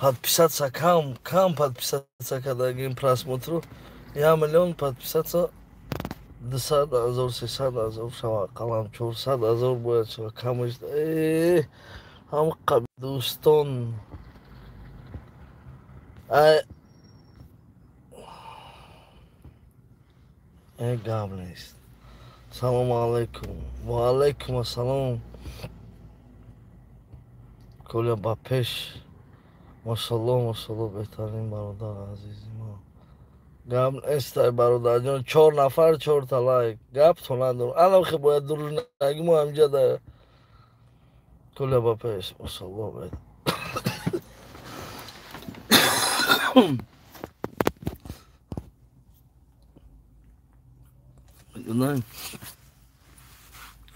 Подписаться кам, кам подписаться кардагим просмотру. 1 миллион подписаться 200 ҳазор, 300 ҳазор шава, қалам 400 ҳазор бояд шава, камаш. Ҳам дӯстон. Ай гап нест. Салому алайкум. Ва алайкум ассалом. Коля ба пеш. Машалло, машалло, беҳтарин бародар азизи ма. Гап нест, ай бародарҷон, 4 нафар 4 та лайк. Гап то надорам. Анам хе бояд дружнаги мо ҳамҷа да. Коля ба пеш, машалло, беҳтар.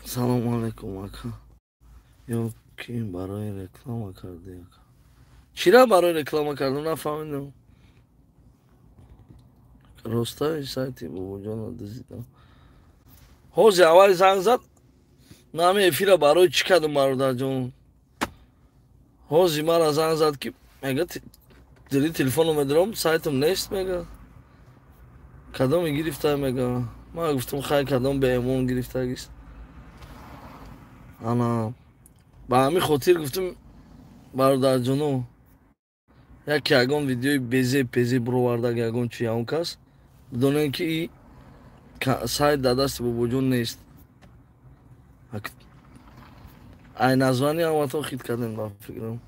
Салому алайкум, ака. Ё ки барои реклама карди, ака? Чира барои реклама кардам, нафаҳмидам. Ростаи сайти бобоҷона дизидам. Ҳозир аввали занг зад, ман ҳамин эфира барои чӣ кардам, бародарҷон? Ҳозир мара занг зад, ки мега дили телефоно медорам, сайтам нест, мега. Кадоме гирифта, мега. Ман гуфтам, хай, кадом беэмон гирифтагист. Ана ба ҳамин хотир гуфтам, бародарҷоно, яке ягон видеои безе пезе буровардаг, ягон чи ягон кас, бидонем, ки и сайт дар дасти бобоҷон нест. Ай названи ҳаматон хит кардем, ба фикрам.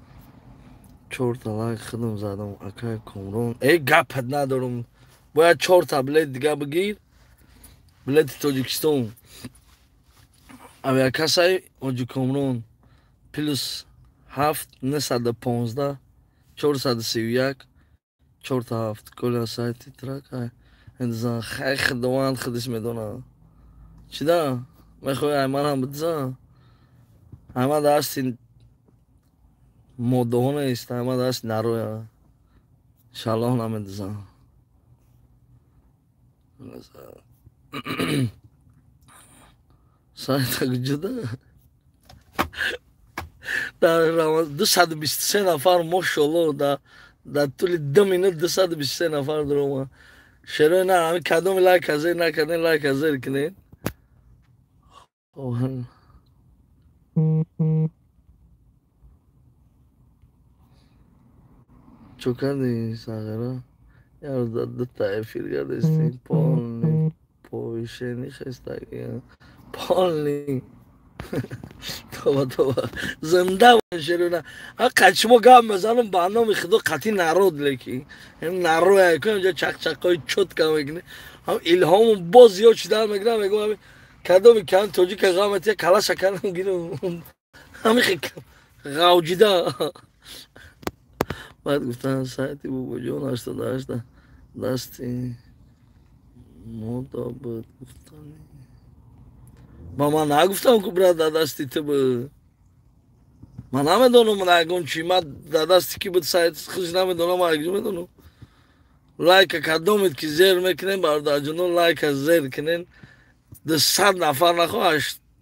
4 та лайк худам задам, акай Комрон. Гапат надорам. Бояд 4 та билет дига бигир. Билети Тоҷикистон. Авиакассаи Ҳоҷи Комрон +7 915 431 4 7. Коля, сайти трак хай худованд худаш медонад. Чида? Мехоҳӣ ай манам бидзан? Ай ман дасти моддаҳо нест, ай ман дасти нароя. Иншаллоҳ намедизам. Сайта куҷода? Дар 223 нафар, мошолло, дар тӯли 2 минут 223 нафар дуромад. Шерои на, ҳамин кадоми лайка зер накардем, лайка зер кунед. Хоб. Чо кардӣ, сағира? Як рӯз дута эфир кардести, полный повышение хестаги. Полный. Тоба, тоба. Зинда шерона. А қачмо гап мезанам ба номи Худо қати народ леки. Ин нароя ку инҷа чақчақҳои чётко мекунӣ. Ҳам илҳому боз зиёд шудан мегирам, мегӯям ҳами кадоми кам тоҷика ғам метия калаша кардам гирам. Ҳами ғавҷида. Баъд гуфтан сайти бобоҷон 88 дасти мода буд гуфтани. Ба ман нагуфтам, ку брат, дар дасти ту буд. Ман намедонам ягон чи, ман дар дасти ки буд сайт хуш намедонам, ман якҷо медонам. Лайка кадомед ки зер мекунем, бародарҷоно, лайка зер кунен. 200 нафар нахо,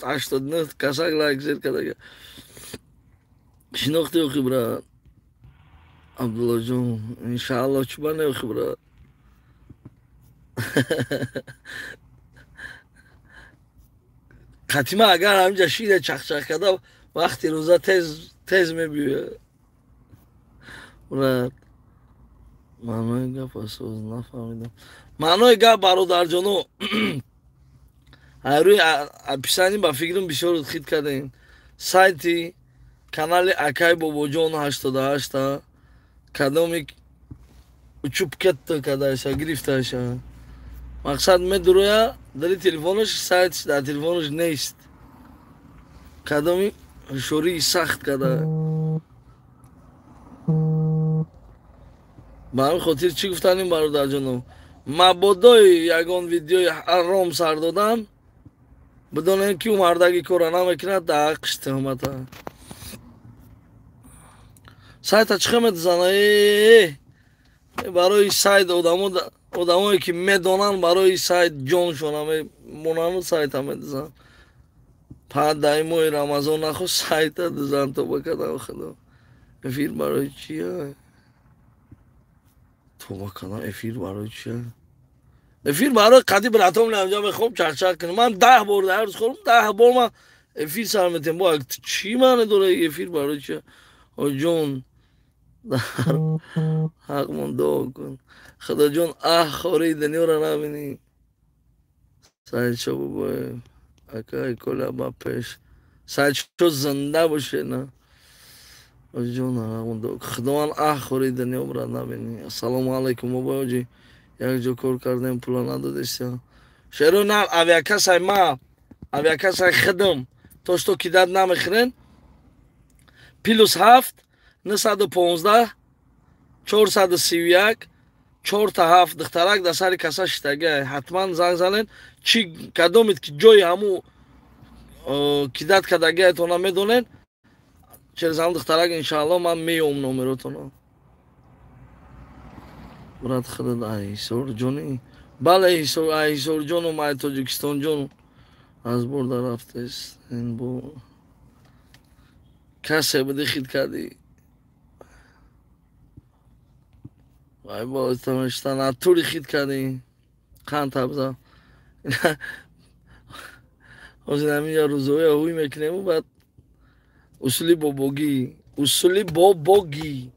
89 касак лайк зер кардага. Шинохти охи, брат? Абдуллоҷон, иншаалло, чуба не охи, брат? Қатима агар ҳаминҷа шида чақчақ карда, вақти рӯза тез тез мебиёяд. Брат, маънои гап асоз нафаҳмидам. Маънои гап, бародарҷоно, рӯи описание ба фикрам бисёр хит кардем. Сайти канали акай бобоҷон 88-та кадоми учуб кетта кадаша, гирифташа. Мақсад медуроя дари телефонаш, сайт дар телефонаш нест. Кадоми ҳушёрии сахт када. Ба ҳамин хотир чӣ гуфтанем, бародарҷоно? Мабодои ягон видеои ҳаром сар додан, бидонем, ки ӯ мардаги кора намекунад, дар ҳаққиш туҳмата. Сайта чӣ хел медизана? Барои сайт одамое ки медонанд, барои сайт ҷоншона мемонану сайта медизанд. Пад дар моҳи Рамазон нахо сайта дизан, тоба кардам худо. Эфир барои чия? Тоба кардам, эфир барои чи? Эфир барои қади братом намҷа мехоҳам чарчар кунам. Ман 10 бор дар рӯз хӯрам, 10 бор ман эфир сар метем. Бо чӣ маъне дора эфир барои чи? Ҷон, дар ҳақмон дуо кун. Худоҷон, аҳ, хораи дунёро набинӣ. Саидшо бобоев, акай коля ба пеш. Саидшо зинда боше, на. Ҷон, ҳақмон дуо кун. Худованд аҳ хораи дунёро набинӣ. Ассалому алайкум бобои ҳоҷӣ. Як ҷо кор кардем, пула надодестям. Шеро на, авиакассаи ма, авиакассаи хидм, то что кидат намехӯрен. +7 915 431 4 7. Духтарак дар сари каса шитага, ҳатман занг занен. Чи кадомед ки ҷои ҳаму кидат кардагиятона медонен, через ҳамун духтарак иншаалло ман меём номеротона. Брат, худат ай Ҳисорҷони? Бале, ай Ҳисорҷонум, ай Тоҷикистонҷон. Аз бурда рафтест. Ин бо касе буди хит кардӣ. Вай бо натури хит кардӣ. Қанд табза. Ҳозир ҳамин я рӯзоя ҳуй мекунему, баъд усули бобогӣ, усули бобогӣ.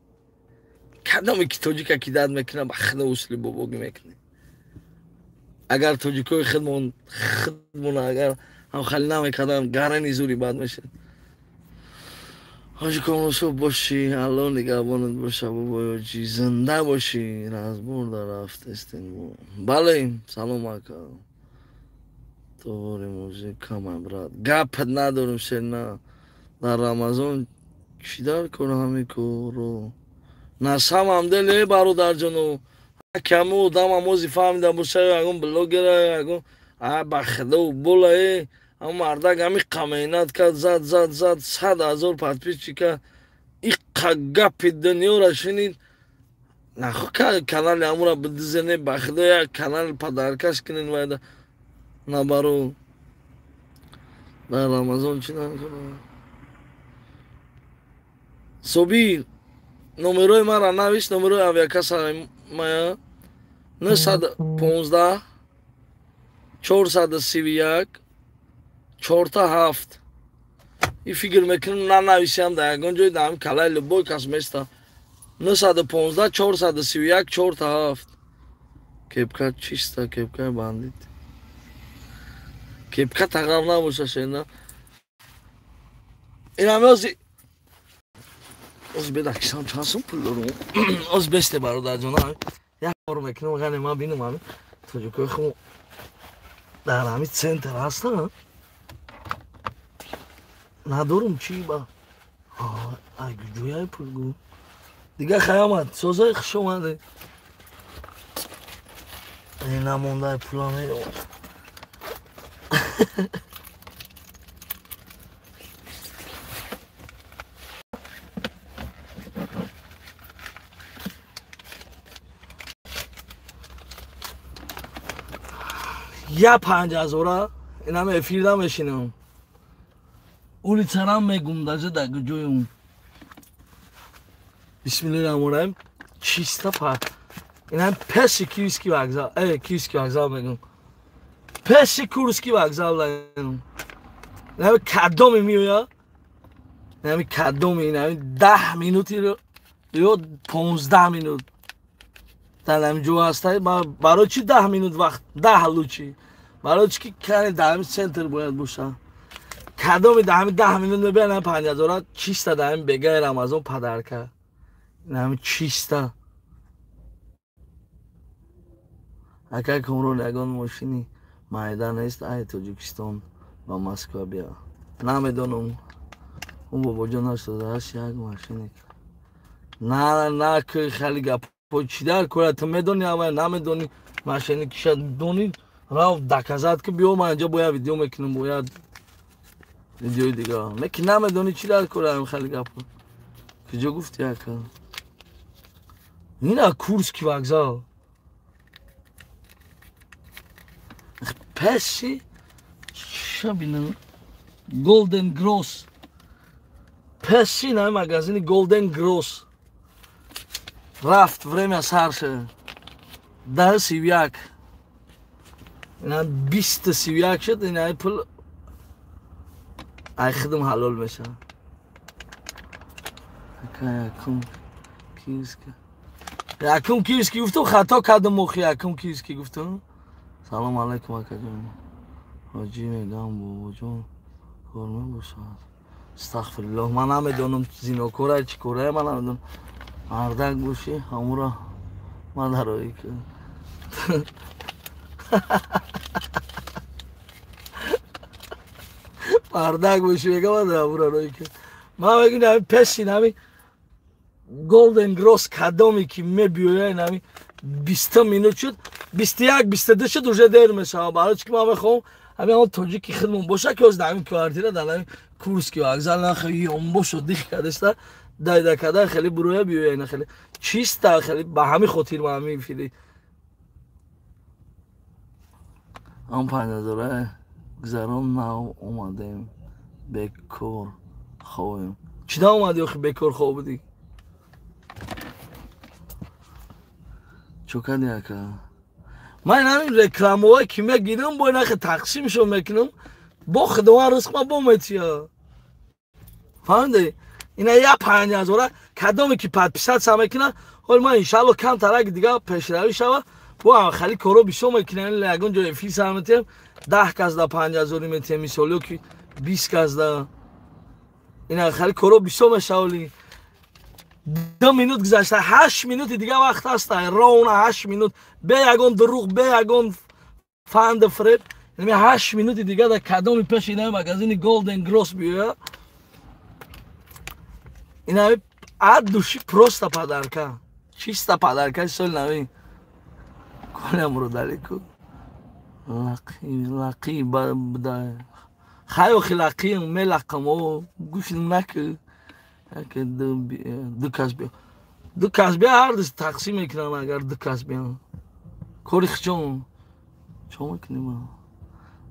Кадоме ки тоҷика кидат мекунад, ба худо усули бобогӣ мекунем. Агар тоҷикои худмон худмон агар ҳамхали намекардам, гарани зури бад мешад. Ҳоҷи Комросо бошӣ, Алло нигаҳбонат боша, бобои ҳоҷӣ, зинда бошӣ. Разбурда рафтестин. Бале, салом ака. Товори музик кама, брат. Гапат надорем, шер на. Дар Рамазон чӣ дар кор ҳами корро? На самом деле, бародарҷону, каму одам ози фаҳмида боша, ягон блогера, ягон а ба худо бола, э ам мардак ҳами қамейнат кард, зад, зад, зад, 100 000 подписчика, иққа гапи дунёра шунид. Нахо канали ҳамура бидизене, ба худо як канал падаркаш кунен вайда набаро. Дар Рамазон чӣ накунам? Собир, номерои мара навис, номерои авиакасса мая 915 431 4 7. И фикр мекунам, нанависиам дар ягон ҷой, дар ҳами калаи любой кас места. 915 431 4 7. Кепка чиста, кепкаи бандит. Кепка тағав набоша, шена. Инами ози оз бедакисам чанд сум пул дорум. Оз бесте, бародарҷон, як кор мекунам, ғане ман бинам ҳами тоҷикои хум дар ҳами центр ҳастан. Надорум чӣ ба ай ҷояи пул гу. Дига хаямад, созаи хуш омаде. Намондаи пула меёбад. Я 5000-а инам эфирда мешинам. Улицарам мегум, даже да ҷоюм. Бисмиллоҳи раҳмони раҳим, чиста па. Инам пеши Киевский вокзал, Киевский вокзал мегум. Пеши Курский вокзал лайнам. Инам кадоми меоя? Инам кадоми, инам 10 минути ё 15 минут. Дар ҳамин ҷо ҳастай, барои чӣ 10 минут вақт, 10 лучи. Барои чӣ ки кани дар ҳамин центр бояд боша. Кадоми дар ҳамин 10 минут мебиёд, ҳамин 5000-а чиста дар ҳамин бегаи Рамазон падарка. Ҳамин чиста. Акай Комрон, ягон мошини майда нест ай Тоҷикистон ба Москва биё? Намедонам. Он бобоҷон 88 як машине. На, на, ки хеле гапо чӣ дар кора, ту медонӣ аввал, намедонӣ машини киша донӣ, рав доказать ки биё, ман инҷо бояд видео мекунам, бояд видеои дига. Леки намедонӣ чӣ дар кора ҳамин хеле гапо. Куҷо гуфти, ака? Ина Курский вокзал. Пеши ча бинам? Golden Gross. Пеши на магазини Golden Gross. Рафт, время сар шуд. 10:31. Ина 20:31 шуд, ина пул ай хидм ҳалол мешавад. Якум киевский. Якум киевский гуфтам, хато кардам охи, якум киевский гуфтам. Салом алайкум акаҷон. Ҳоҷӣ мегам бобоҷон кор мебошад. Астағфируллоҳ, ман намедонам зинокора чӣ кора, ман намедонам. Мардак бошӣ, ҳамуро ман дароӣ кун. Мардак бошӣ мегам, ман ҳамуро роӣ кун. Ман мегӯям пеши нами Golden Gross кадоме ки мебиёяд, нами 20 минут шуд, 21 22 шуд, уже дер мешавад. Барои чӣ ки ман мехоҳам ҳамин он тоҷики хидмон боша, ки ҳозир дар ҳамин квартира, дар ҳамин Курски вокзал нахе ёмбошо дих кардеста, дайда када хеле буроя биёяд, на хеле чиста, хеле ба ҳамин хотир ман ҳамин фили ан 5000 гузарон нав омадем, бекор хобем. Чӣ да омадӣ охи бекор хоб будӣ? Чо кардӣ ака? Ман ҳамин рекламаҳое ки мегирам, бо инахе тақсимшон мекунам, бо худованд ризқ ма бо метия. Фаҳмидӣ? Ина я 5000 кадоме ки подписаться мекунад, ҳол ман иншаалло камтараки дига пешравӣ шава, бо хеле коро бисёр мекунам, ягон ҷо эфир сар метиҳем, 10 кас да 5000 метиҳем, мисолиё ки 20 кас да. Ина хеле коро бисёр мешавали. 2 минут гузашта, 8 минути дига вақт ҳаст, ровно 8 минут, бе ягон дурӯғ, бе ягон фанду фреб. 8 минути дига дар кадоми пеши инаи магазини Golden Gross биёя, инаи от души просто подарка, чисто подарка соли нави. Колям рӯдалику лақи буда, хай охи лақиам мелақам, о гӯш накӣ. Ду кас биё, ду кас биё, ҳар ду тақсим мекунам. Агар ду кас биё, кори хичон чо мекунем?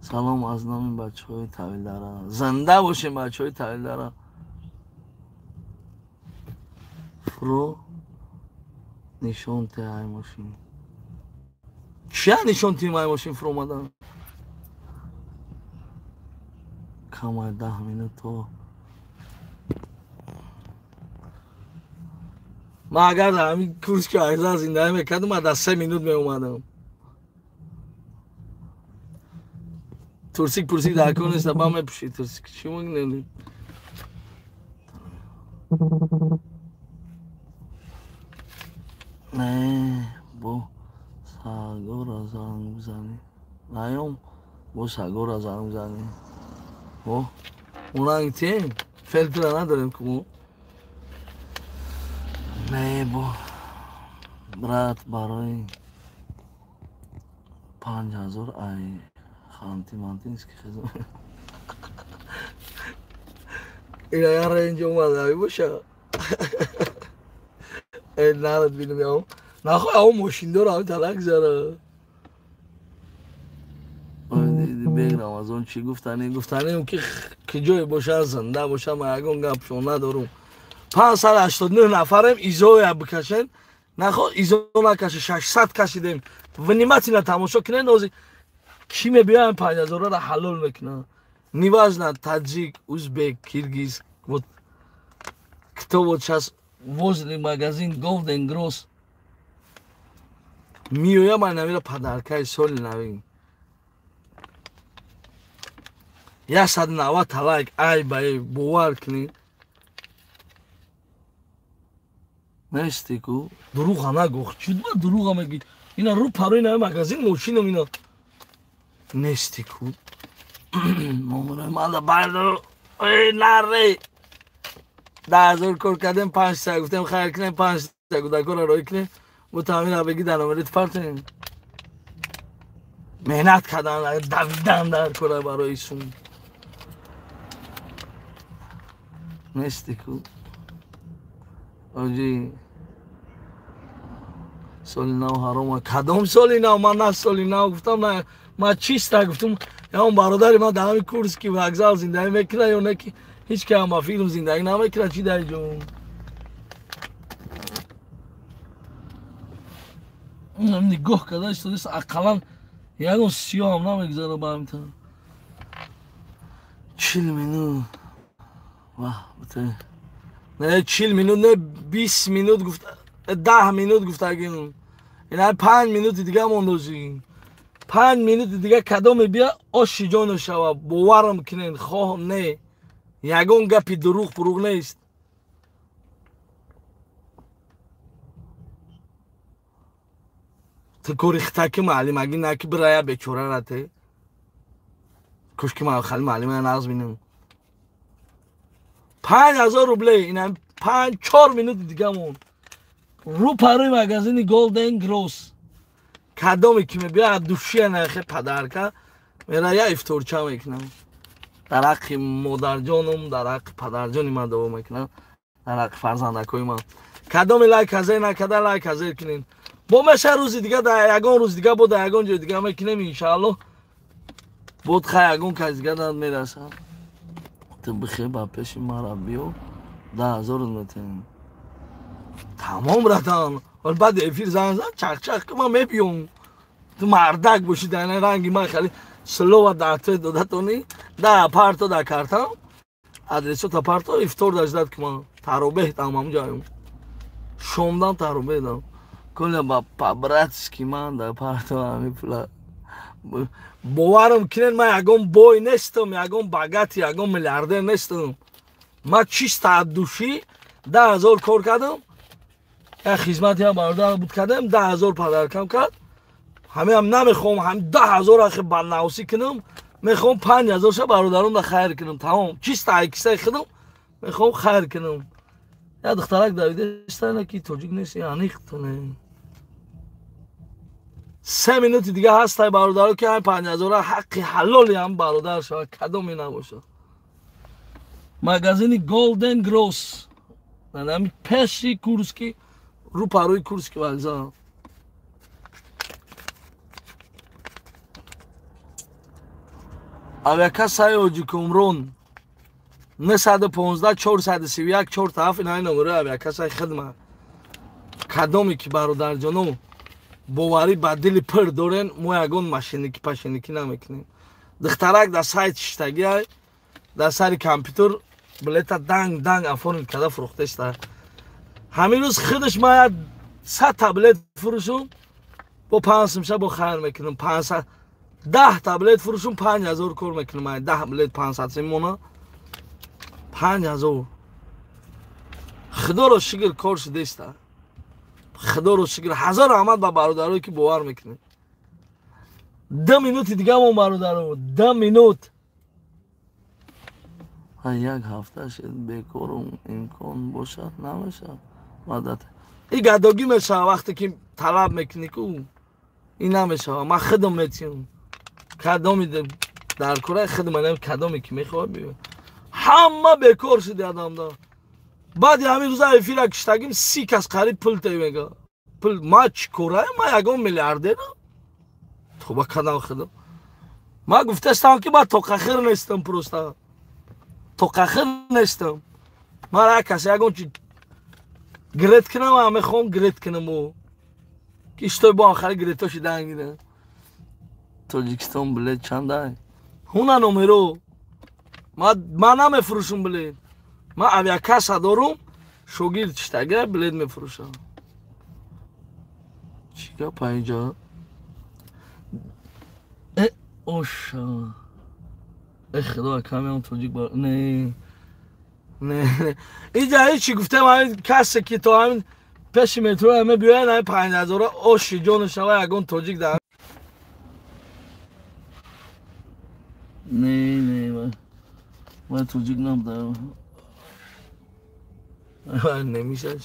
Салом аз номи бачаҳои Тавилдара. Зинда бошем бачаҳои Тавилдара. Фуро нишон те ай мошин. Чия нишон тим ай мошин фуро омадан? Камай 10 минут то. Ман агар дар ҳамин Курски вокзал зиндагӣ мекардам, ман дар 3 минут меомадам. Турсик пурсик дар кор нест, ба мепӯшӣ турсик. Чӣ мекунӣ? Не, бо сагора занг бизанӣ. Наём, бо сагора занг бизанӣ. О, уранг тем, филтра надорем ку мо. Не, бо брат, барои 5000 ай ханти мантински хизм. Ина я ренҷ омада боша. Э нарад бинам яо. Нахой ав мошиндор ав талак зара. Бег Рамазон чӣ гуфтанӣ? Гуфтанӣ ки ки ҷое боша, зинда боша, ман ягон гапшон надорум. 589 нафарем, изоя бикашен. Нахо изо накаше, 600 кашидем. Внимательно тамошо кунед, ҳозир ки мебиёян 5000-ро ҳалол мекунад. Неважно, таджик, узбек, киргиз, вот кто вот сейчас возле магазин Golden Gross миёя, ман намира подаркаи соли навин. 190 лайк, ай ба ай, бовар кунед. Нести ку дурӯға нагӯ, чӣ ба дурӯға мегӣ? Ина рӯ парои нави магазин мошинам ина. Нести ку. Момура манда бардор. Эй наре. 10000 кор кардем, 5 та гуфтем хайр кунем, 5 та гудакора рой кунем. Бо тамира беги дар номерит партем. Меҳнат кардан, давидан дар кора барои сум. Нести ку. Оҷи соли нав ҳаром. Кадом соли нав? Ман на соли нав гуфтам, на ман чиста гуфтам. Ягон бародари ман дар ҳамин Курски вокзал зиндагӣ мекунад ё не ки ҳеҷ ки ҳама филм зиндагӣ намекунад, чӣ дар ҷо? Нигоҳ карда истодааст, ақаллан ягон сиёҳам намегузара ба ҳамин тараф. 40 минут. Ваҳ, бите. Не 40 минут, не 20 минут гуфта, 10 минут гуфтагим. Ина 5 минути дига мондозим. 5 минути дига кадоме бия оши ҷоно шава, боварам кунед, хоҳ не. Ягон гапи дурӯғ пурӯғ нест. Ту кори хитаки маълим, аги наки бирая бечора рате. Кошки ман хали маълима нағз бинем. 5000 рубле, ина 5-4 минути дига монд. Рӯ парои магазини Golden Gross. Кадоме ки мебия душия нахе падарка, мерая ифторча мекунам. Дар ҳаққи модарҷонум, дар ҳаққи падарҷони ман дуо мекунам, дар ҳаққи фарзандакои ман. Кадоме лайк азер накарда, лайк азер кунед. Бо меша рӯзи дига, дар ягон рӯз дига, бо дар ягон ҷои дига мекунем иншааллоҳ. Бод хай ягон кас дига дад мерасам. Ту бихе ба пеши мара биё, 10000 метем. Тамом ратан. Вал баъд эфир занг зад, чақ-чақ ки ман мебиём. Ту мардак бошӣ, дар ин ранги ман хеле слова дар ту додатонӣ, да парто да картам, адресо та парто ифтор даждат ки ман таробеҳ там ҳам ҷаем. Шомдан таробеҳ дам. Коля ба по-братски ман да парто ҳами пула. Боварам кунед, ман ягон бой нестам, ягон богатый, ягон миллиардер нестам. Ман чисто от души 10000 кор кардам. Як хизмати ҳам бародар буд кардам, 10000 падаркам кард. Ҳамеам намехоҳам ҳам 10000 ахи банавсӣ кунам, мехоҳам 5000 ша бародарон да хайр кунам. Тамом, чисто айкисаи худам мехоҳам хайр кунам. Як духтарак давида ки тоҷик нест, аниқ не. 3 минути дига ҳастай бародаро ки ҳамин 5000 ҳаққи ҳалоли ҳам бародар шавад, кадоме набошад. Магазини Golden Gross. Ҳамин пеши Курски, рӯ парои Курски вокзал. Авиакассаи Ҳоҷикумрон 915 431 47 ин ҳамин номерои авиакассаи хидмат. Кадоме ки бародарҷоно боварӣ ба дили пир дорен, мо ягон машиники пашиники намекунем. Духтарак дар сайт шиштагиай, дар сари компютер билета данг данг оформит карда фурӯхтаиста. Ҳамин рӯз худаш ман як 100 та билет фурӯшум, бо 5 сумша бо хайр мекунам. 500 10 та билет фурӯшум, 5000 кор мекунам. 10 билет 500 сомона, 5000. Худоро шукр кор шудааст. Худоро шукр, ҳазор раҳмат ба бародарое ки бовар мекунед. 2 минути дига мон бародаро, 2 минут. Як ҳафта шуд бекорум, имкон бошад намешавад. Мадад. Ин гадогӣ мешавад вақте ки талаб мекунӣ ку, ин намешавад. Ман худам метиҳам. Кадоми дар кораи худам манам, кадоме ки мехоҳад биёяд. Ҳама бекор шуди адамда. Баъди ҳамин рӯза эфира киштагим, 30 кас қариб пул те мега. Пул ман чӣ кораем? Ман ягон миллиардерам? Тоба кадам худам. Ман гуфтастам ки ман тоқахир нестам, просто. Тоқахир нестам. Ман як кас ягон чи грет кунам, ман мехоҳам грет кунам. Ки иштои бо охари гретҳо шидан гирам. Тоҷикистон билет чандай? Ҳуна номеро. Ман намефурӯшам билет. Ман авиакасса дорум, шогирд чиштага билет мефурӯшам. Чӣ гап инҷо? Оша. Худо, камеам тоҷик бар. Не. Не. Инҷа ҳеҷ гуфтам, ҳамин касе ки то ҳамин пеши метро ҳама биёянд, ҳамин 5000 оши ҷону шава ягон тоҷик дар. Не, не, ман тоҷик набудам. Намешавад.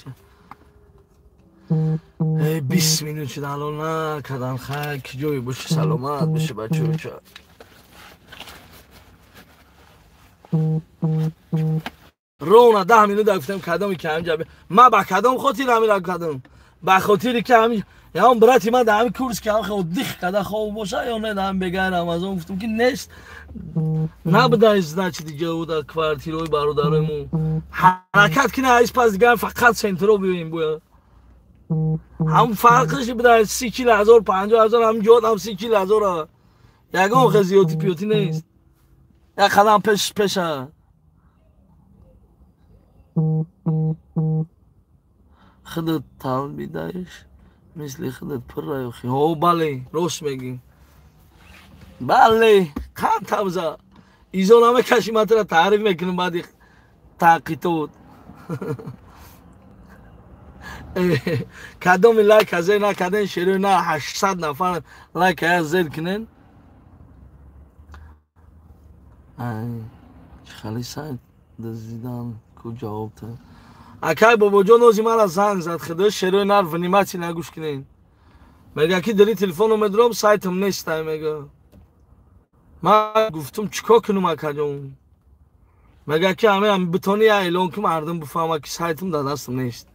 20 минут шуд ҳалол накардан. Хай ки ҷое боши, саломат боши бачаҳо. Ровно 10 минут гуфтам кадоме ки ҳаминҷа. Ман ба кадом хотир ҳаминро кардам? Ба хотире ки ҳамин ягон брати ман дар ҳамин курс ки ҳам дих карда хоб боша ё не, дар ҳамин бегаи Рамазон гуфтам ки нест. Набудай, значит, дига ӯ дар квартираҳои бародарои мо. Ҳаракат кина, аз пас дига фақат центро биёем бояд. Ҳам фарқиш буда 30-40 ҳазор, 50 ҳазор, ҳам ҷод ҳам 30-40 ҳазор. Ягон хел зиёдӣ пиётӣ нест. Як қадам пеш пеша. Худат талбидаиш мисли худат пурра ёхи. Ҳо, бале, рост мегӣ. Бале, қанд табза. Изо намекашӣ, ман тура таъриф мекунам баъди таҳқиқот. Кадоми лайка зер накарден, шерои на 800 нафар лайка я зер кунен. Ай, чӣ хали сайт дазидан ку ҷавоб та. Акай бобоҷон ози мара занг зад, худо шерои нар внимательно гӯш кунен. Мега ки дили телефоно медорам, сайтам нестай мега. Ман гуфтум чӣ кор кунам акаҷон? Мега ки ҳаме битони я эълон ки мардум бифаҳма ки сайтам дар дастам нест.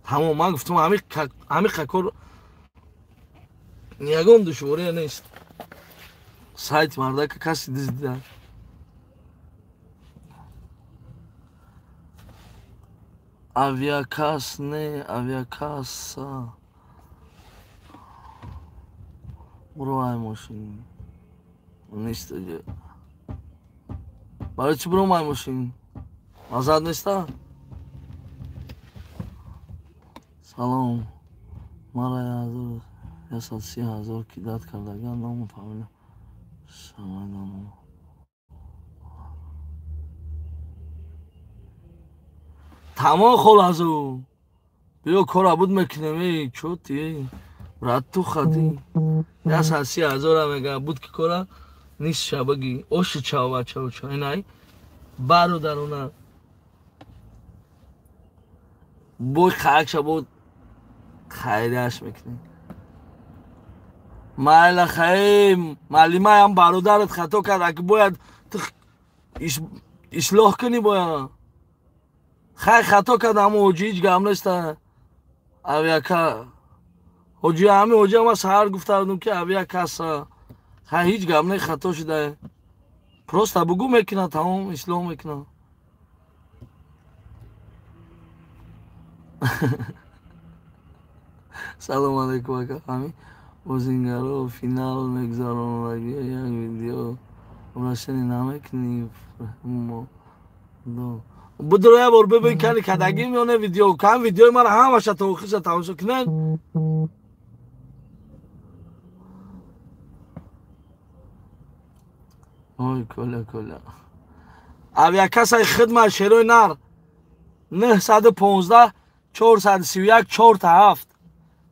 Тамом, ман гуфтум ҳамиқа кор ягон душвория нест. Сайт мардака каси диздида. Авиакасс не, авиакасса. Буро ай мошин. Нест аҷа. Барои чӣ буром ай мошин? Азад неста? Салом. Мара 130 ҳазор кидат кардаган ному фамилия. Самайданова. Тамом холазу. Биё кора буд мекунем, эй, чо ти? Брат ту хати. 130 ҳазора мега буд ки кора нист шабаги. Оши чао бачао чао. Инай бародарона. Бой хаак шабод хайраш мекунем. Майла хай, маълимаям бародарат хато кард, аки бояд ту ислоҳ кунӣ бояд. Хай хато кард, аммо ҳоҷи ҳеҷ гап неста. Авиака ҳоҷи ҳами ҳоҷи ма саҳар гуфта будум ки авиакасса. Хай ҳеҷ гап не, хато шуда. Просто бугӯ мекунад, тамом ислоҳ мекунад. Салом алейкум ака. Ҳами бозингаро финал мегузарондаги як видео обращение намекунӣ мо. Будро я бор бибин кани кадагим ё не видео. Кам видеои мара ҳамаша то охирша тамошо кунед. Ой, коля, коля. Авиакассаи хидмат шерои нар 915 431 47.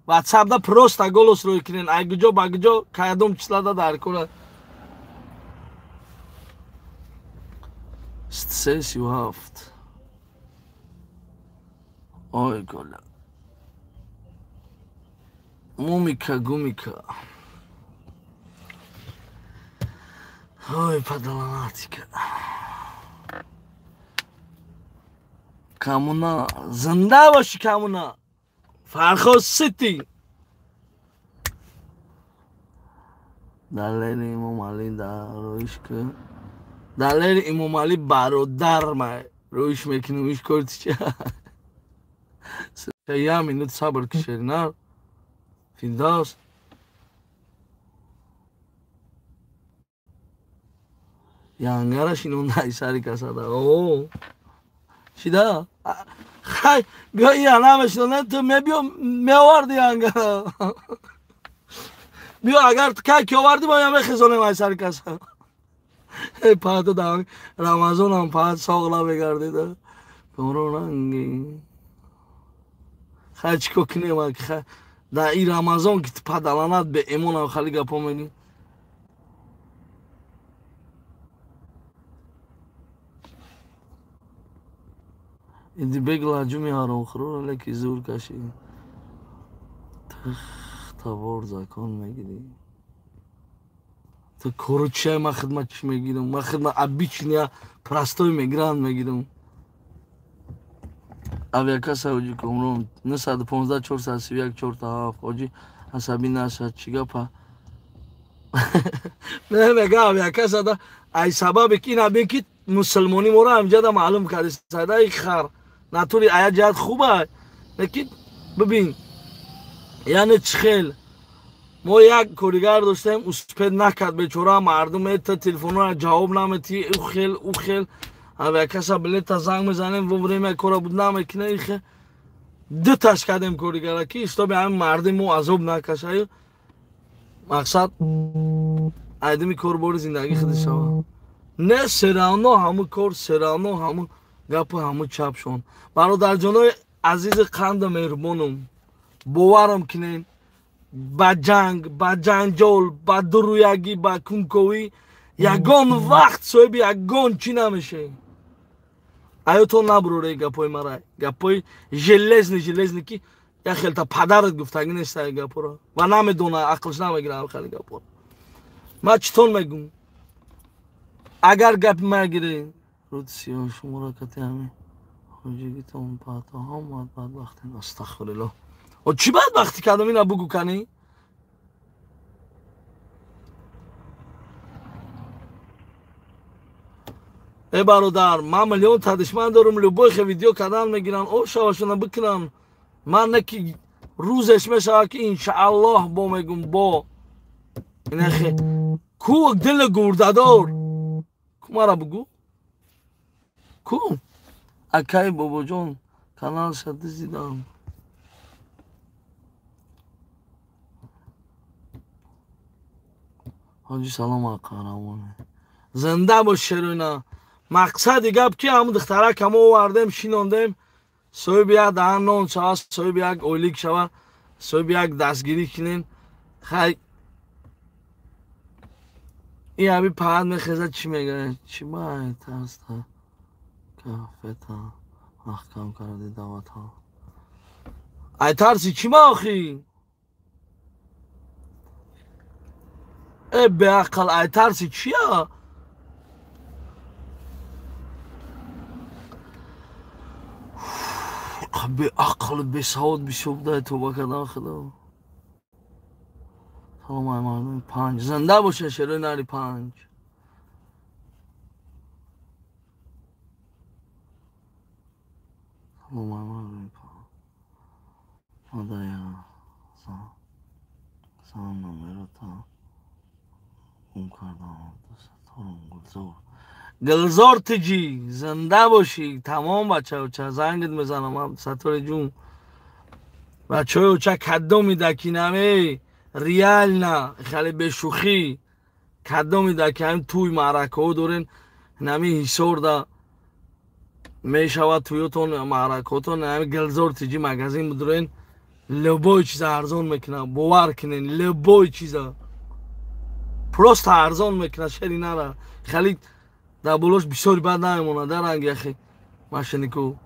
WhatsApp-да просто голос рӯй кунен. Ай куҷо ба куҷо кадом числада дар кора. 337. Ой, коля. Мумика, гумика. Ой, падаланатика. Камуна, зинда боши камуна. Фарход Сити. Далери Имомалӣ дар роиш ки. Далери Имомалӣ бародар ма роиш мекунем, иш корти чи. Я минут сабр ки шеринар. Фирдавс. Янгара шинонда исари касада. О. Шида? Хай, биё ия намешинонем, ту мебиё меоварди янгара. Биё агар кай ки оварди, мо я мехезонем ай сари каса. Эй паҳто да Рамазонам паҳт соғла мегардида. Коронанги. Хай чӣ кор кунем ак хай да и Рамазон ки падаланат бе эмонам хали гапо мегӣ. Иди бегла ҷуми ҳаромхӯрро леки зур кашӣ. Тахтавор закон мегирӣ. Ту кору чия ман хидмат чӣ мегирам? Ман хидмат обычный простой мигрант мегирам. Авиакасса ҳоҷи Комрон 915 431 47. Ҳоҷи асабӣ наша чӣ гапа? Не мега авиакасса да ай сабаби ки ина бин ки мусулмонӣ моро ҳамҷада маълум карди. Сайда и хар натури ая ҷиҳат хуба, лекин бибин Яъне чӣ хел мо як коригар доштем, успед накард бечора, мардум это телефонро ҷавоб намети, ӯ хел ӯ хел авиакасса билета занг мезанем, во время кора буд намекунад, ихе дуташ кардем коригара ки истоби ҳамин мардум мо азоб накашаю, мақсад айдими кор бори зиндагӣ худи шава. Не серавно ҳамун кор, серавно ҳамун гапу ҳамун чапшон. Бародарҷонои азизи қанду меҳрубонум, боварам кунен, ба ҷанг, ба ҷанҷол, ба дуруягӣ, ба кунковӣ ягон вақт соҳиби ягон чӣ намешавед. Аётон набуроред гапҳои мара, гапҳои железни железни ки як хелта падарат гуфтагӣ нест ай гапҳоро ва намедона, ақлш намегирад хеле гапҳоро. Ман читон мегӯм? Агар гапи ма гиред, рӯди сиёҳ шуморо кати ҳамин хоҷигитон патоҳам бадбахтем. Астағфируллоҳ. О чӣ бадбахтӣ кардам, ина бугӯ кани? Э бародар, ман миллион та душман дорум, любой хе видео кардан мегиран, о шавашона бикунам. Ман не ки рӯзеш мешавад ки иншааллоҳ бо мегум бо. Инахе ку дили гурдадор. Ку мара бугӯ? Ку? Акай бобоҷон каналша дизидам. Ҳоҷи салом қаҳрамоне. Зинда бош шеруина. Мақсади гап ки ҳамун духтарака мо овардем, шинондем, соҳиби як даҳан нон шава, соҳиби як ойлик шава, соҳиби як дастгирӣ кунем. Хай ин ҳами паҳат мехезад, чӣ мегӯяд? Чӣ бай тарста кафета маҳкам карди давата. Ай тарси чӣ ма охи? Э беақл, ай тарси чия? Беақл, бесавод бисёр будай, тоба кардан худо. Салом ай мардуми панҷ. Зинда боша шерои нари панҷ. Салом ай мардуми панҷ. Мадая сан номерота гум кардам. Саторум Гулзор. Гулзор тиҷӣ, зинда бошӣ. Тамом бачаоча, зангит мезанам Сатори ҷун. Бачаоча кадоми дакинаме реально хеле бешӯхӣ кадоми даки ҳамин тӯй маъракаҳо дорен, нами ҳисорда мешавад тӯётон маъракаҳотон, ҳамин Гулзор тиҷӣ магазин будурен, любой чиза арзон мекунад, бовар кунен, любой чиза просто арзон мекунад, шери нара. Хеле дар болош бисёри бад намемонад, дар ранги яхе машинику.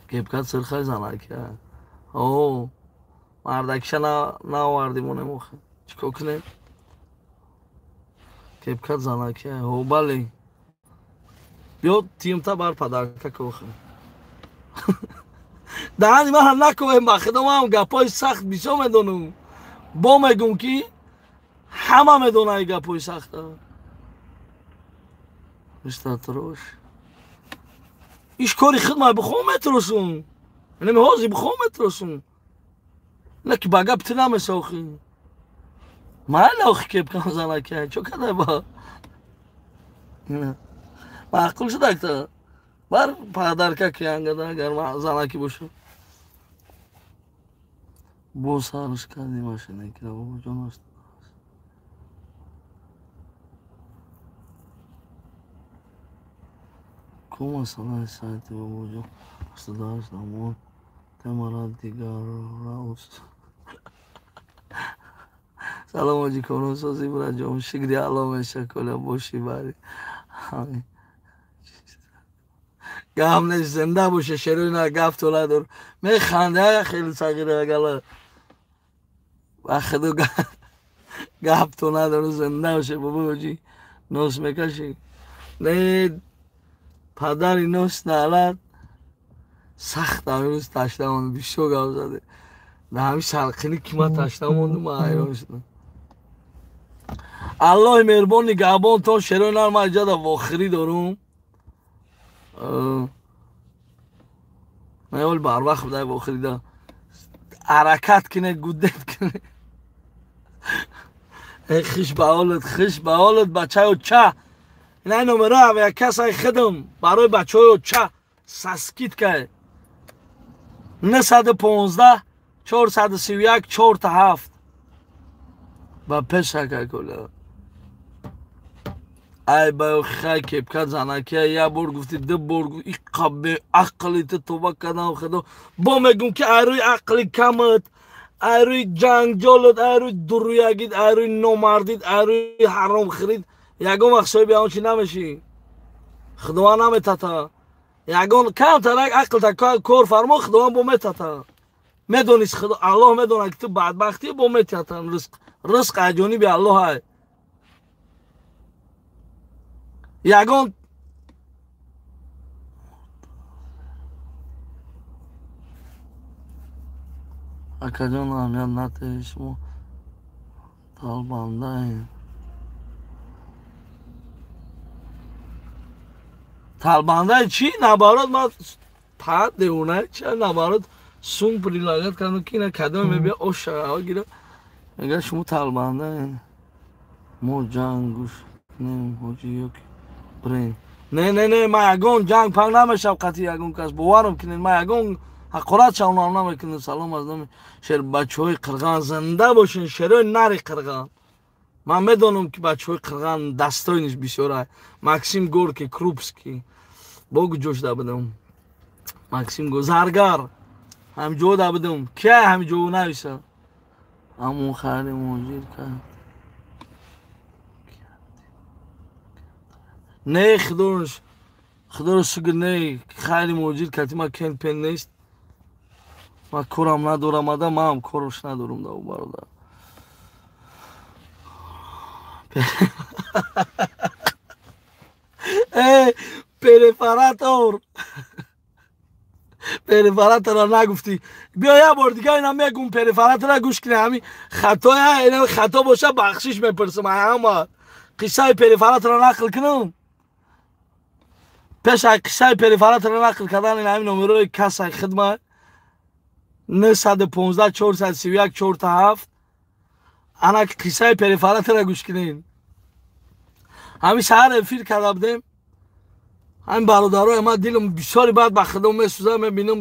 Кепкат сирхай занаки. О, мардакиша наовардим онем охе. Чикор кунем? Кепкат занаки. О, бале. Биё тимта бар падарка кохе. Даҳани ман накоҳем, ба худо ман гапҳои сахт бисёр медонам. Бо мегӯм ки ҳама медонад гапҳои сахта. Мистатрош. Иш кори худ ман бихоҳам метросум. Нами ҳозир бихоҳам метросум. На ки ба гап ту намесохӣ. Майла охи кепкам занаки, чо кадай ба? Маъқул шудакта. Бар падарка ки ангада агар занаки бошад. Бо сарш карди машина ки бобоҷон аст. Ку масъалаи сайти бобоҷон 88 намон темара дигарраус. Салом ҳоҷи Комронсози бираҷон, шукри Алло меша коля боши бари. Гап нест, зинда боша шерои на гап тола дор. Механда хеле сағира гала. Ба худо гап то надор, зинда боша бобоҷи. Нос мекаши. Не падари нос налад. Сахт амирӯз ташна монд, бисёр гап заде. Дар ҳамин салқинӣ ки ман ташна мондум, ман ҳайрон шудам. Аллоҳи меҳрубон нигаҳбонтон, шерои нар ман иҷода вохирӣ дорум. Ман барвақт будай охирида. Ҳаракат кине, гудет кине. Эй хиш ба ҳолат, хиш ба ҳолат бачаи оча. Ина номера авиакассаи худам барои бачаҳои оча со скидкай. 915 431 4 7 ба пешака кола. Ай ба хай кепка занакия як бор гуфти, ду бор иқа беақли ту тоба кардам худо. Бо мегум ки ай рӯи ақли камат, ай рӯи ҷанҷолат, ай рӯи дуруягит, ай рӯи номардит, ай рӯи ҳаромхӯрит ягон вақт соҳиби он чи намешӣ. Худованд наметата. Ягон камтарак ақлта кор фармо, Худованд бо метата. Медонист Худо, Аллоҳ медонад ки ту бадбахтӣ, бо метата ризқ. Ризқ аз ҷониби Аллоҳ ай. Ягон акаҷон аҳамият натиҳед, шумо талбандаем. Талбандаи чӣ? Наоборот, ман па девонаи чи? Наоборот, сум прилагат кардам ки ина кадоме мебия оша гира. Мега шумо талбандаем. Мо ҷанг гӯш кунем ҳоҷи ёки бирем. Не, не, не, ман ягон ҷанг панг намешав қатъи ягон кас. Боварам кунед, ман ягон ҳақорат шавонам намекунам. Салом аз номи шер бачаҳои қирған, зинда бошен, шерои нари қирған. Ман медонам ки бачаҳои қирған дастойниш бисёр. Максим Горки, Крупский. Бо куҷош да будам? Максим Го Заргар. Ҳамҷо да будам. Кия ҳамҷо нависа? Амон хайри муҳоҷир кард. Не, худоро худоро шукр, не, хайри муҳоҷир кати ма кен пен нест. Ман корам надорам, ада ман корош надорам да бародар. Э, перефаратор. Перефаратора нагуфтӣ. Биё як бор дига ина мегум, перефаратора гӯш кунӣ, ҳами хатоя, ина хато боша бахшиш мепурсам ҳама. Қиссаи перефаратора нақл кунам. Пеш аз қиссаи перефаратора нақл кардан ина ҳами номерои кассаи хидмат 915 431 47 ана қиссаи перефаратора гӯш кунед. Ҳами саҳар эфир карда будем. Ҳамин бародарои ман дилам бисёри баъд ба худо месӯзад, мебинам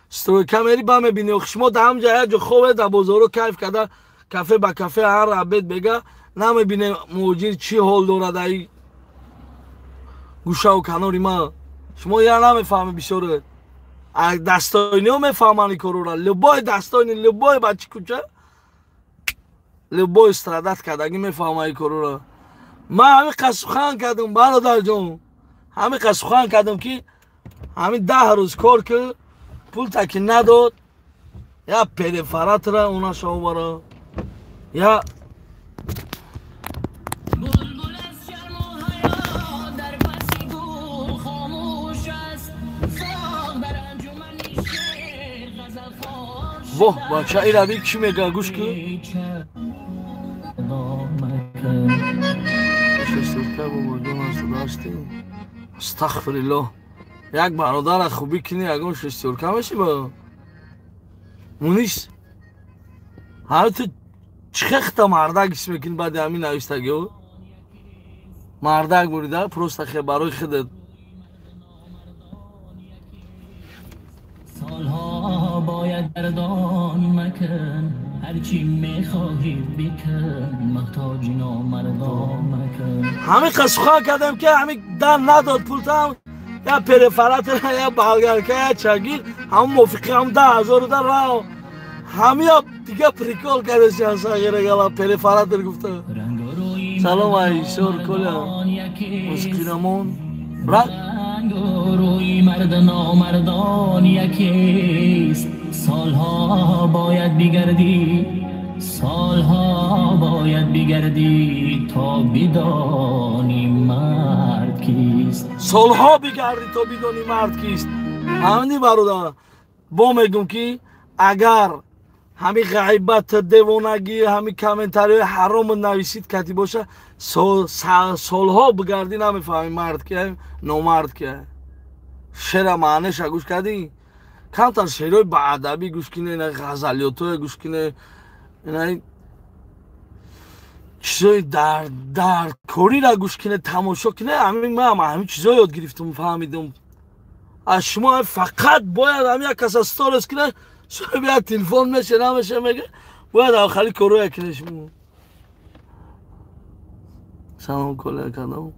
стройка мери, ба мебини шумо дар ҳамҷа як ҷо ховед, дар бозоро кайф карда, кафе ба кафе ҳар обед бега, намебине муҳоҷир чӣ ҳол дорад ай гӯшаву канори ман. Шумо я намефаҳмед бисёре. Дастойниҳо мефаҳманд ин корора. Любой дастойни, любой бачи кӯча, любой страдать кардагӣ мефаҳмад ин корора. Ман ҳамин қад сухан кардам, бародарҷон. Ҳамин қад сухан кардам ки ҳамин 10 рӯз кор ки пулта ки надод, я перефаратра онаша овара, я воҳ бача ира би чӣ мега, гӯш кун. Шестурка бобоҷон аст дасти. Астағфириллоҳ. Як бародара хубӣ кунӣ, ягон шестёрка мешӣ ба? Мунис. Ҳа ту чихехта мардак ҳис мекунӣ баъди ҳамин навистагиҳо? Мардак бурида, просто хе барои худат. Солҳо бояд гардон макун, ҳарчи мехоҳӣ бикун, муҳтоҷи номардон макун. Ҳамин қад сухан кардам ки ҳамин дан надод пултам, я перефаратра, я болгарка, я чагир, ҳамон мувофиқи ҳам 10 000 да рав. Ҳамия дига прикол кардашан сағирагала перефаратр гуфта. Салом айсор коля. Мускирамон. Брат. Рӯи мард номардон якест, солҳо бояд бигардӣ, солҳо бояд бигардӣ то бидонӣ мард кист. Солҳо бигардӣ то бидонӣ мард кист. Ҳамини бародар, бо мегум ки агар ҳамин ғайбат, девонагӣ, ҳамин комментариҳои ҳаром нависид кати боша, солҳо бигардӣ намефаҳмӣ мард ки номард ки. Шера маънеша гӯш кардӣ? Камтар шеърҳои баадабӣ гӯш кине, ина ғазалиётҳое гӯш кине, ина чизои даркориро гӯш кине, тамошо кине. Ҳамин ман ҳамин чизо ёд гирифтум, фаҳмидум. Аз шумо фақат бояд ҳамин як каса сторис кине, соҳиби як телефон меше, намеше, мега бояд авхали корое кине шумо. Салом коля кадом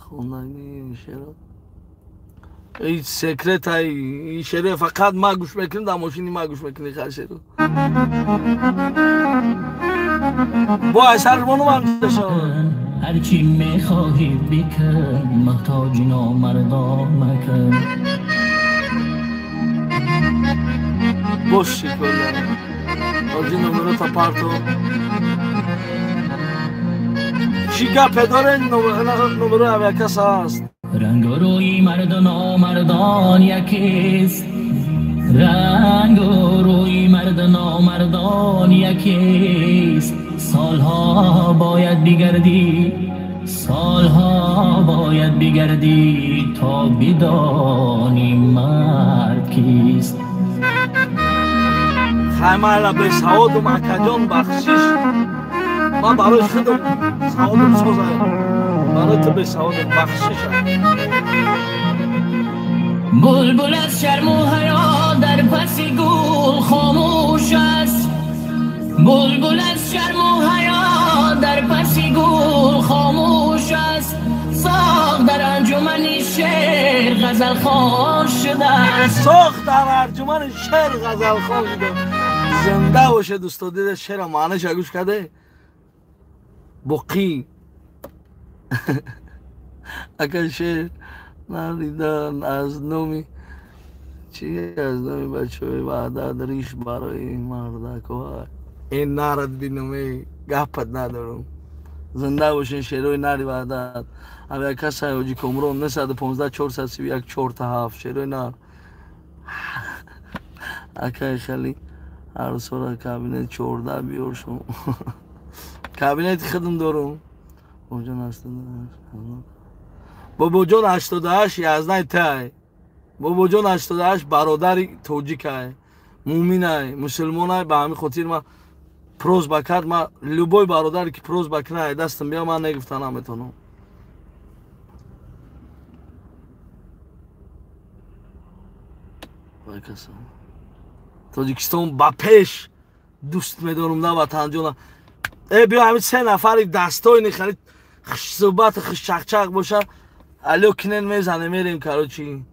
хондагии шеъро ин секрет ай, ин шеъро фақат ма гӯш мекунем, дар мошини ма гӯш мекунӣ ха шеъро. Бо айсарбонум ҳамчашо. Ҳарчи мехоҳӣ бикун, муҳтоҷи номардон макун. Боши коля. Оҷи номерота парто. Чӣ гапе доре номерои авиакас ҳаст? Рангу рӯи марду номардон якест, рангу рӯи марду номардон якест. Солҳо бояд бигардӣ, солҳо бояд бигардӣ, то бидонӣ мард кист. Хаймайла бесаводум акаҷон, бахшиш. Ман барои худам саводум созам, барои ту бесаводум, бахшиш. Булбул аз шарму ҳаё дар паси гул хомӯш аст. Булбул аз шарму ҳаё дар паси гул хомӯш аст. Соғ дар анҷумани шеър ғазалхон шудааст. Соғ дар анҷумани шеър ғазалхон шудааст. Зинда боше дӯсто, дида шеъра маъниша гӯш карде? Боқӣ ака шеър наридан аз номи чи, аз номи бачаҳои Ваҳдат риш барои мардакҳо. Ин нарад бинуме, гапат надорум. Зинда бошен шеърҳои нари Ваҳдат. Авиакассаи Ҳоҷи Комрон 915 431 47 шеърҳои нар. Акай хали ҳар сола кабинет 14 биёр шум. Кабинети худам дорум. Бобоҷон 88, Бобоҷон 88 11 тай. Бобоҷон 88 бародари тоҷикай, мӯминай, мусулмонай. Ба ҳамин хотир ман просьба кард, ман любой бародаре ки просьба кунад дастам биё, ман негуфта наметавонам. Тоҷикистон ба пеш дӯст медорум, на ватанҷона. Э биё ҳамин се нафари дастои нихали хушсӯҳбату хушчақчақ боша, алё кинен мезане, мерем короче.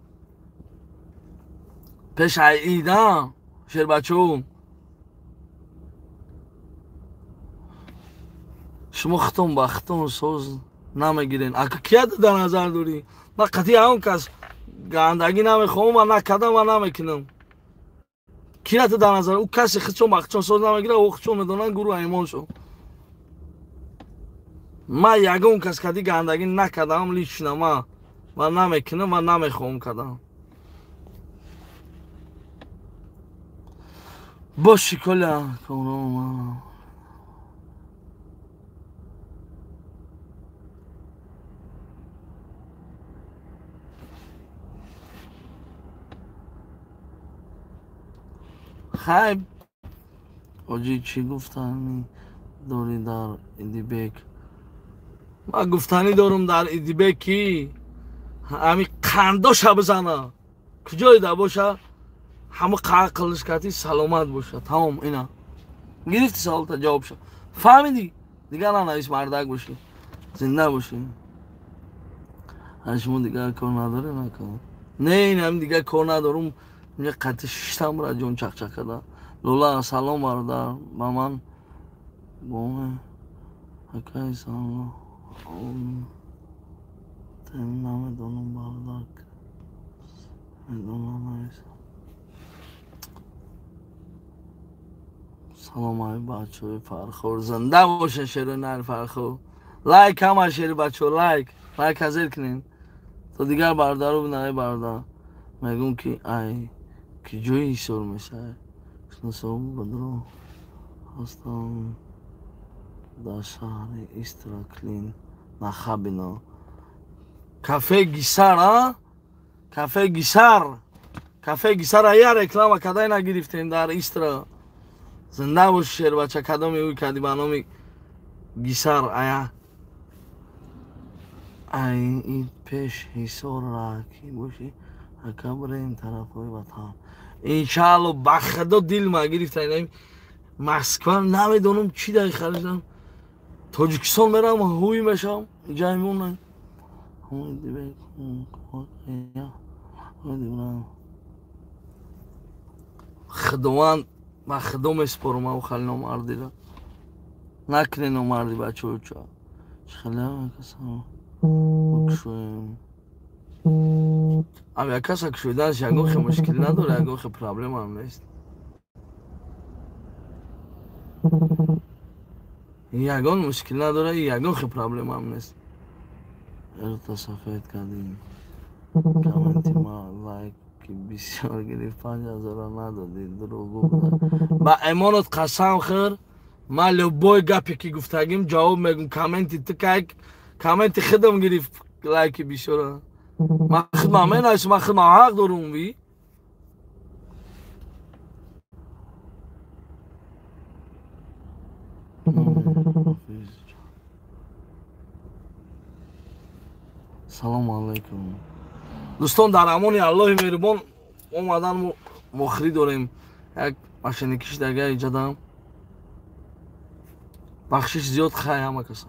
Пеш ай ида шербачо. Шумо хитон ба хитон соз намегирен. Ака кия дар назар дорӣ? Ман қатъи ҳамон кас гандагӣ намехоҳам, ман накардам ва намекунам. Кия ту дар назар? Ӯ касе хитон ба хитон соз намегирад, ӯ хитон медонанд гурӯҳ аймон шо. Ман ягон кас кади гандагӣ накардам лично, ман ва намекунам ва намехоҳам кардам. Боши коля комрон. Хай оҷи чӣ гуфтанӣ дорӣ дар Идибек? Ман гуфтанӣ дорум дар Идибек ки ҳами қандоша бизана, куҷое да боша, ҳама қилиш кардӣ, саломат боша. Тамом, ина гирифти саволта, ҷавобша фаҳмидӣ. Дигар нанавис, мардак бошӣ, зинда бошӣ. Шумо дигар кор надоре накун. Не, ин ҳами дигар кор надорум. Инҷа қатъи шиштам ра ҷон чақчақ карда. Лола салом бародар, ба ман боме акай салом. Намедонам бародар, медонам нависам. Салом ай бачаҳои Фархор, зинда бошен шерои нари Фархор. Лайк ҳама шери бачаҳо, лайк, лайк ҳазир кунед. То дигар бародаро бинавай бародар. Мегӯм ки ай ки ҷои ҳисор мешавад. Шинособ бадро ҳастам дар шаҳри Истраклин Нахабино. Кафе Гисар, а? Кафе Гисар. Кафе Гисара я реклама кадай нагирифтем дар Истра. Зинда бош шербача, кадоми ӯй кади ба номи Гисар ая. Ай ин пеш Ҳисор ки боши, ака бирем тарафҳои ватан. Иншаалло, ба худо дил ма гирифта. Ина Москва намедонам чӣ дай харидам. Тоҷикистон мерам, ҳуй мешавам, ҷай мемонам. Худованд, ба худо месупорам ав хали номардира. Накне номарди бачаоча. Ав якаса кушоиданаш ягон хе мушкил надора, ягон хе проблемаам нест. Ягон мушкил надора, ягон хе проблемаам нест. Эрта сафед кардем. Комменти ма лайк бисёр гирифт, 5000 надодӣ, дурӯғ гуфта. Ба эмонат қасам хӯр, ман любой гапе ки гуфтагим ҷавоб мегум. Комменти ту кайк, комменти худам гирифт лайки бисёра. Ман худмам менависам, ман худмам ҳақ дорум ви. Салому алайкум. Дӯстон, дар амони Аллоҳи меҳрубон омадан мохирӣ дорем. Як машинакиш дага иҷадам. Бахшиш зиёд, хай ҳама каса.